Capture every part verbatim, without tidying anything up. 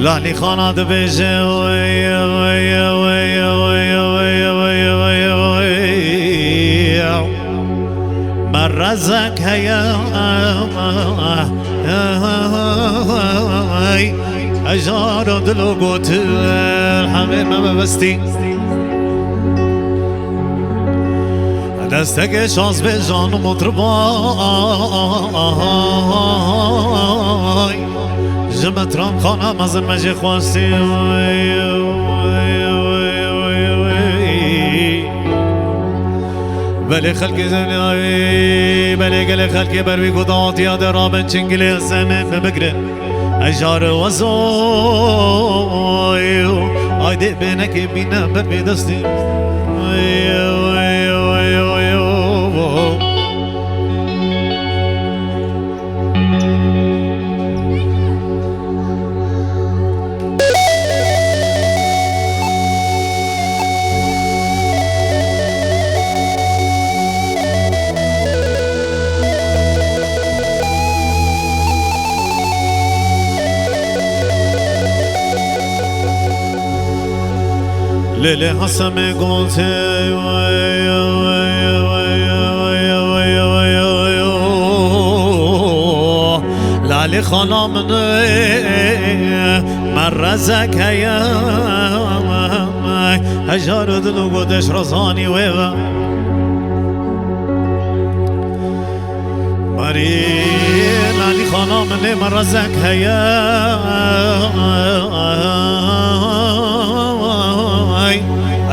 Lalî Xana dibêje, merezek heye, hejar û dil û gotin, hemê me bibistî. Destekê şazbêjan û mutribay, ji mitran xana mezin me jê xwestî. Belê xelkê zenayê, belê gelê xelkê ber wî ku dawetiya de rabin çingilê zenê me bigrin. Ejar wezo, ay dê bênekê bîne ber bê destê. Lê lê Hesemê gote, Lalê xana min e, merezek heye, hejar dil û goteş rezanî wê ve. Marî Lalî xana min ê merezek heye.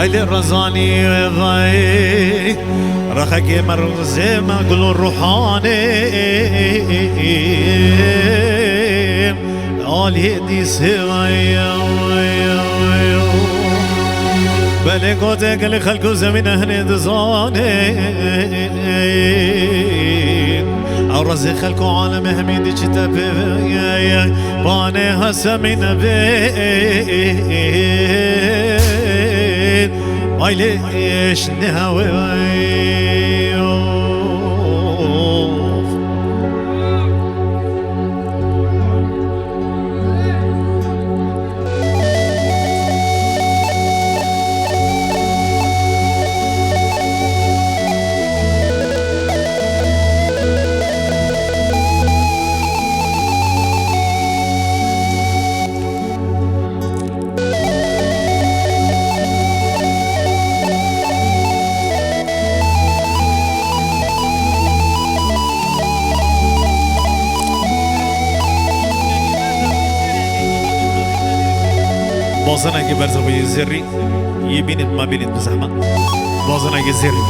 Ay lê rezanî vay. Rexekê merzê me gul û ruhanê. Aliyê dîsê vay. Belê gote gelê xelk û zemîne hinê dizanê. Ew rezê xelk û alemê hemî dî çi te pê ve ye, panê Hesemî nebê. Ay lê eş ne hewe. Bazenekî berza bûye zêrî. Yê bînit, me bînit bi zehmet. Bazenekî zêrî.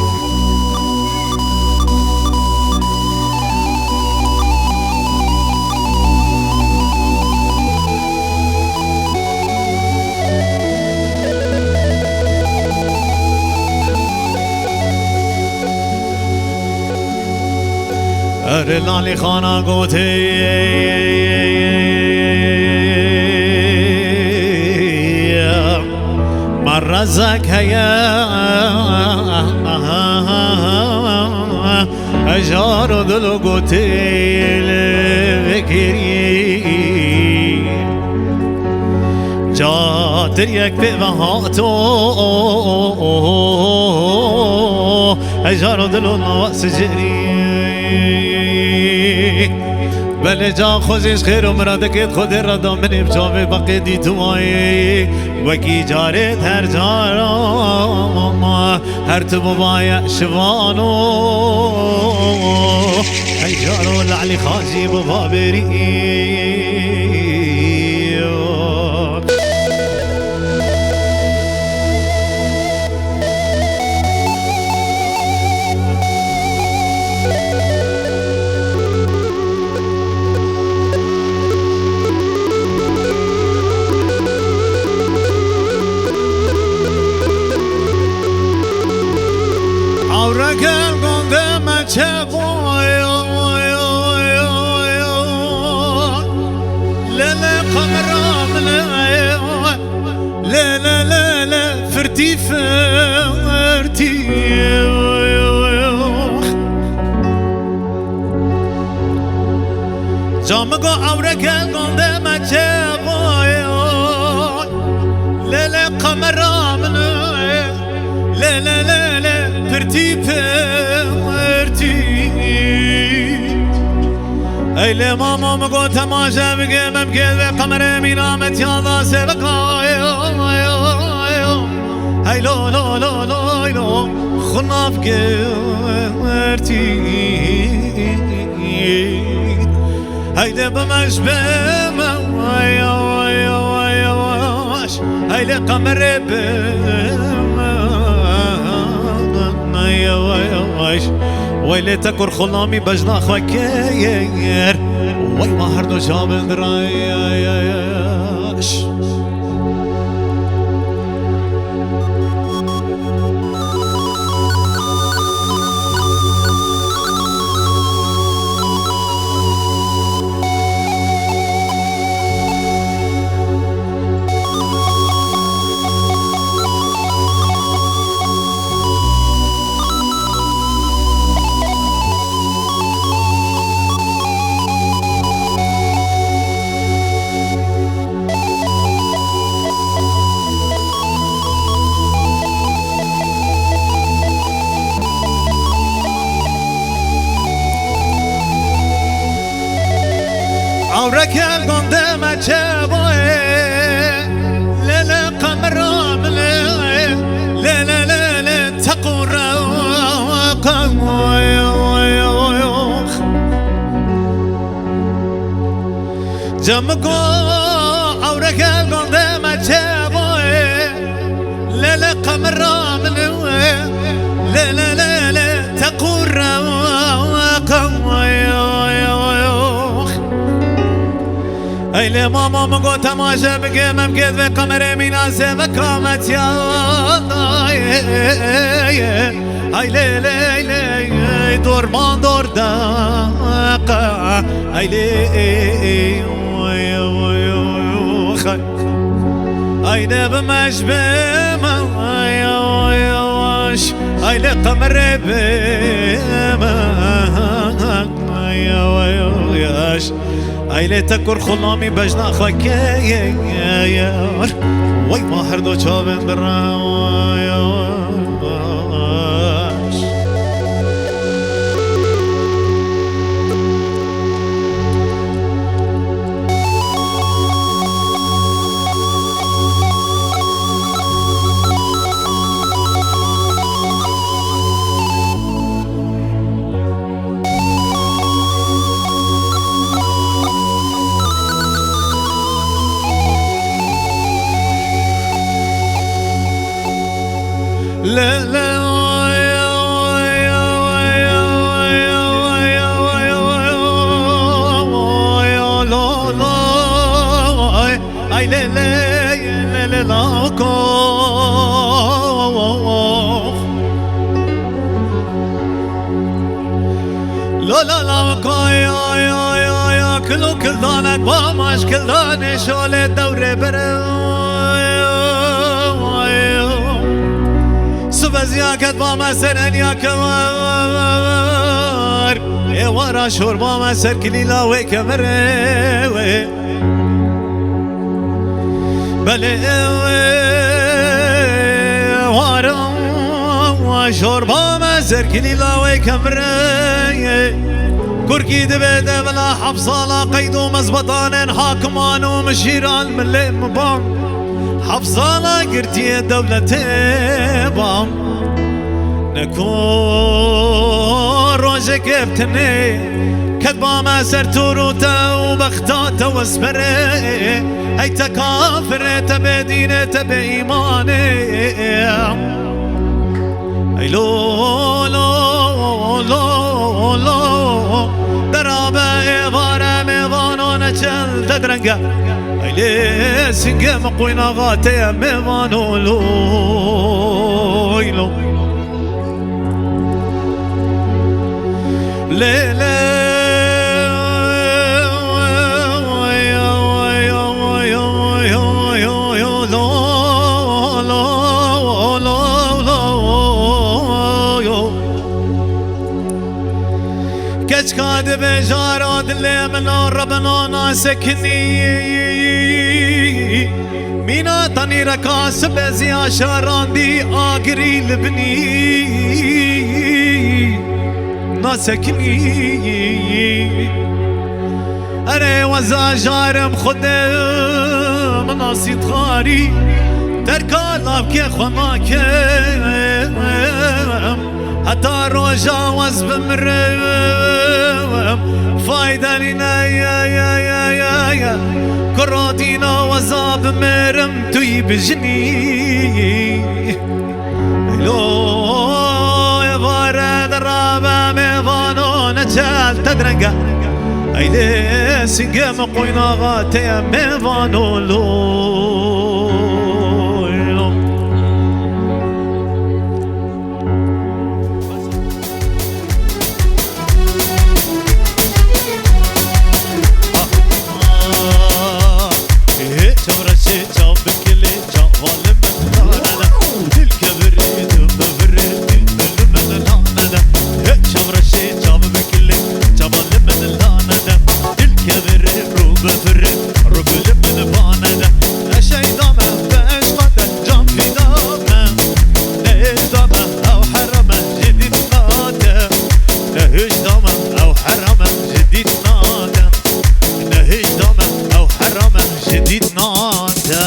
Erê Lalî xana gotê, merezek heye, hejar û dil û gotê lê vekirî. Catir yek pê ve hato, hejar û dil û nava sicirî. Belê ca xwe jî ji xêr û miradekê Xwedê re da min ê bi çavê beqê dîtûmayê. Wekî carê her cara, her tu bibaye şivano. Hey caro Lalî Xacî biba berî. Ewreke gonde me çebo, lele qemera min e. Le le le le, firtî firtî. Camigo ewreke gonde me çebo. Tîpirtî. Ey lê mamo, min got temaşe bike, me bike vê qemerê mîna me tiya da sêveka. Hey lo lo lo lo lo, xunav girtî. Heydê bimeş bime, yavaş, yavaş, yavaş. Heylê qemerê bime, yavaş, yavaş. Weylê te kur xulamî bejna xwe keyêr. Wey ma her do çavên diraş. Ewreke gonde me çeboye, lê lê qemira min ê, lê lê lê lê teqûre qemoye. Cem go ewreke gonde me çeboye, lê lê qemira min ê, lê lê lê lê teqûre qemoye. Ey lê mama min got temaşe bike, me bike vê qemerê mîna sêveka me tiya. Ay lê lê lê, dorman dor deqe. Ay lê, ay lê bimeş bime, yavaş, yavaş. Ay lê qemerê bime, yavaş, yavaş. Ay lê te kur xulamî bejna xwe keyê. Wey ma her do çavên diraş. Ay lê lê lê lê la ko. Lo la la ko, ay ay ay ay, kilo kildanek ba maş kildanê şolê dewrê bere. Sibeziya ket ba me ser enya kewar. Ê wara şor ba me ser kilîla wê kemerê wê. Belê wara şor ba me ser kilîla wê kemerê. Kurkî dibe devla heft sala qeyd û mezbetanên hakiman û mişîran milê miban. Heft sala girtiyê dewletê bam. Neko rojek eftinê, ket ba me ser tur û te û bexta te wesperê. Hey te kafirê, te bê dînê, te bê îmanê. Ey lo, lo, lo, lo, derabe êvare mêvano neçel de direnge. Ey lê singê me qoyna vateye mêvano lo, lo. Lê, lê, lo, lo, lo, lo, lo. Keçka dibêjara dilê min a rebena nasekinî. Mîna tenîreka sibê ziya şarandî agirî li binî. sekinî. Erê weza jarem Xwedê min nasî dixarî, terka lavkê xwe nakem. Heta roja wez bimirim, fayde nîne, ye, ye, ye, ye, ye. Kuro dîna weza bimirim, tu yî bijinî. Lo êvare dirabe mêvano, neçel te direnge. Eylê singê min qoynaxa te ye mêvano lo. Hê çavreşê çav bikilê, çava li min nane de. Dil kevirê, tu bivirê, dil li min nane de. Hê çavreşê çav bikilê, çava li min nane de. Dil kevirê, rû bivirê, rû li min bane de. E şeyda me, be eşqa te, can fîda me. Ne hêjda me, ew herame, ji dîn nate. Ne hêjda me, ew herame, ji dîn nate. Ne hêjda me, ew herame, ji dîn nate.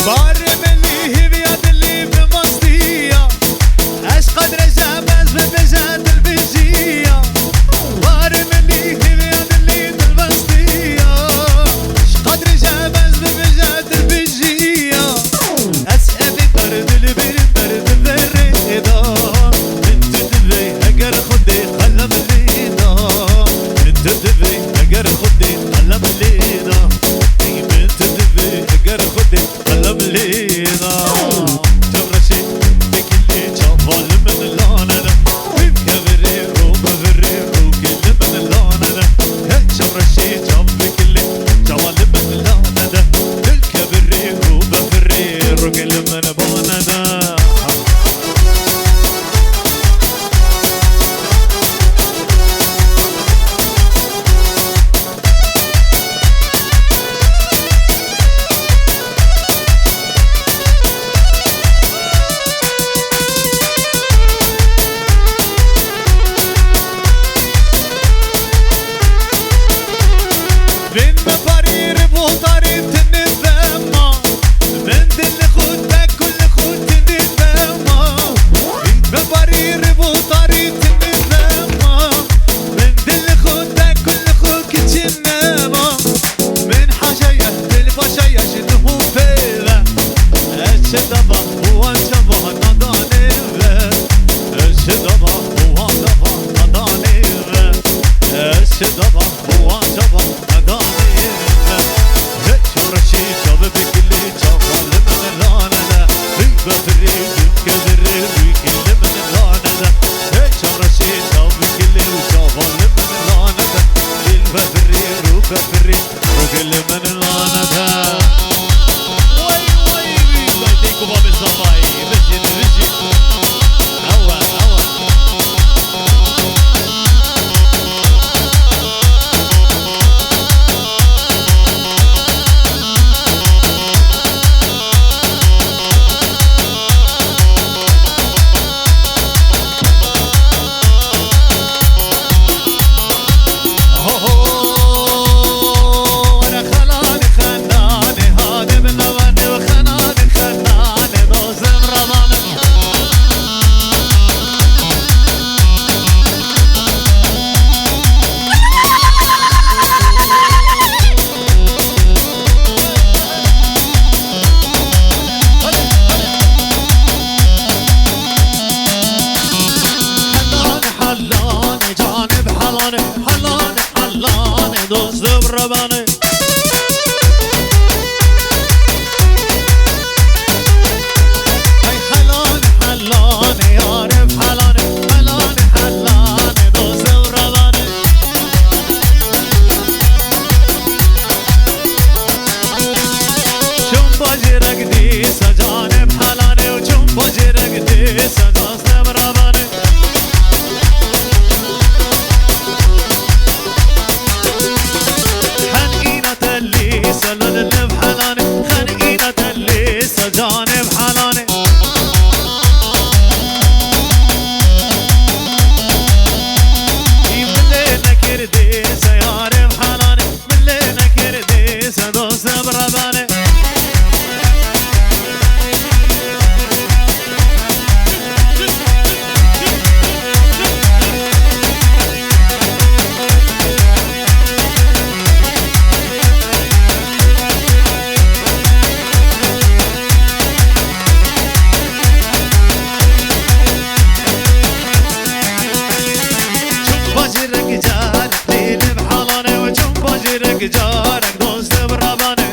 Barê min î hêviya dilê bi mastiya. Eşqa dirêje bez bibêje dilbijiya. Barê min î hêviya dilê dilbestiya. Eşqa dirêje bez bibêje dilbijiya. Ez evê dar dilbêrî dar diverê da. Min tu divê eger Xwedê qelem lê da. Min tu divê eger Xwedê qelem lê da. Ey min tu divê eger Xwedê qelem lê Rek dîsa canê bi helanê û çûm bacê rek dîsa dostê bi rabanê. Hen îna telî se lolê bi helanê, hen îna telî se canê bi helanê. Î min lê nekir dîsa yarê bi helanê. Min lê nekir dîsa dostê bi rabanê. Çûm bacê rek car Lê li bi helanê û çûm bacê rek carek dostê bi rabanê.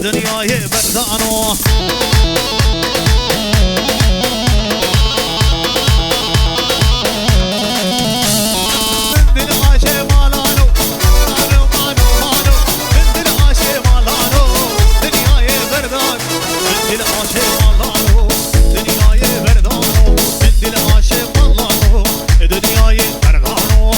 Dinyayê berdano. Min dil aşê malano. Mano, mano, mano. Min dil aşê malano. Dinyayê berdan. Min dil aşê malano. Dinyayê berdano. Min dil aşê malano. Dinyayê berdano.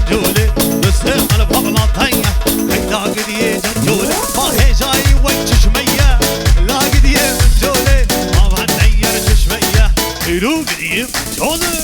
Cole, destê qelb heqlatan ye. Heyda gidiyê cole, ma hêjayî wek çişme ye. La gidiyê min cole, ma va deyyer çişme ye. Heyro gidiyê min cole.